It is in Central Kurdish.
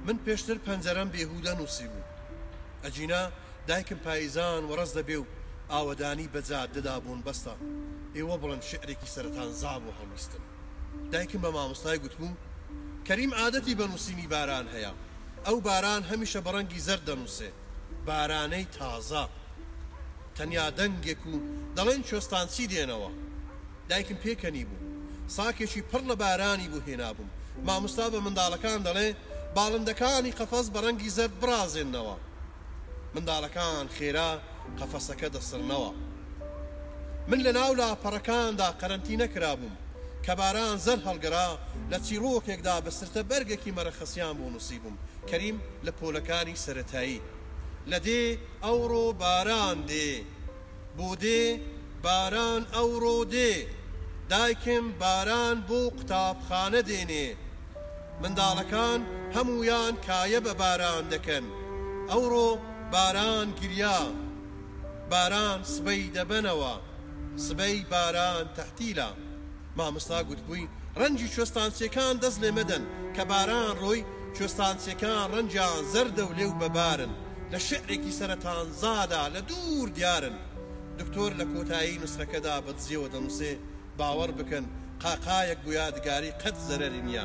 من پێشتر پەنجەرەم بێهوودە نووسیبوو. ئەگینا دایکم پاییزان وەڕەز دەبێ و ئاوەدانی بە جادەدا بۆنبەستە. ئێوە بڵێن شیعرێکی سەرەتانزا بۆ هەڵویستن. دایکم بە مامۆستای گوتبوو، کەریم عادەتی بە نووسینی باران هەیە. ئەو باران هەمیشە بە ڕەنگی زەرد دەنووسێ. بارانەی تازە. تەنیا دەنگێک و دەڵێن کوێستانچی دێنەوە. دایکم پێکەنیبوو. ساکێکی پڕ لە بارانی بۆ هێنابووم. مامۆستا بە منداڵەکان دەڵێ، باڵندەکانی قەفەس بە ڕەنگی زەرد بڕازێننەوە. منداڵەکان خێرا قەفەسەکە دەسڕنەوە. من لە ناو لاپەڕەکاندا قەرەنتینە کرابووم. کە باران زەرد هەڵگەڕا، لە چیڕۆکێکدا بە سرتە بەرگێکی مەرەخەسیان بۆ نووسیبووم. کەریم لە پۆلەکانی سەرەتایی. لە دێ ئەوڕۆ باران دێ. بۆ دێ باران ئەوڕۆ دێ. دایکم باران بۆ قوتابخانە دێنێ. منداڵەکان هەموویان کایە بە باران دەکەن. ئەوڕۆ باران گریا. باران سبەی دەبەنەوە. سبەی باران تەعتیلە. مامۆستا گوتبووی، ڕەنگی کوێستانچیەکان دەست لێ مەدەن، کە باران ڕۆی، کوێستانچیەکان ڕەنگیان زەردە و لێو بە بارن، لە شیعرێکی سەرەتانزادا لە دوور دیارن. دکتۆر لە کۆتایی نوسخەکەدا بە دزیەوە دەنووسێ، باوەڕ بکەن قاقایەک بۆ یادگاری قەت زەرەری نیە.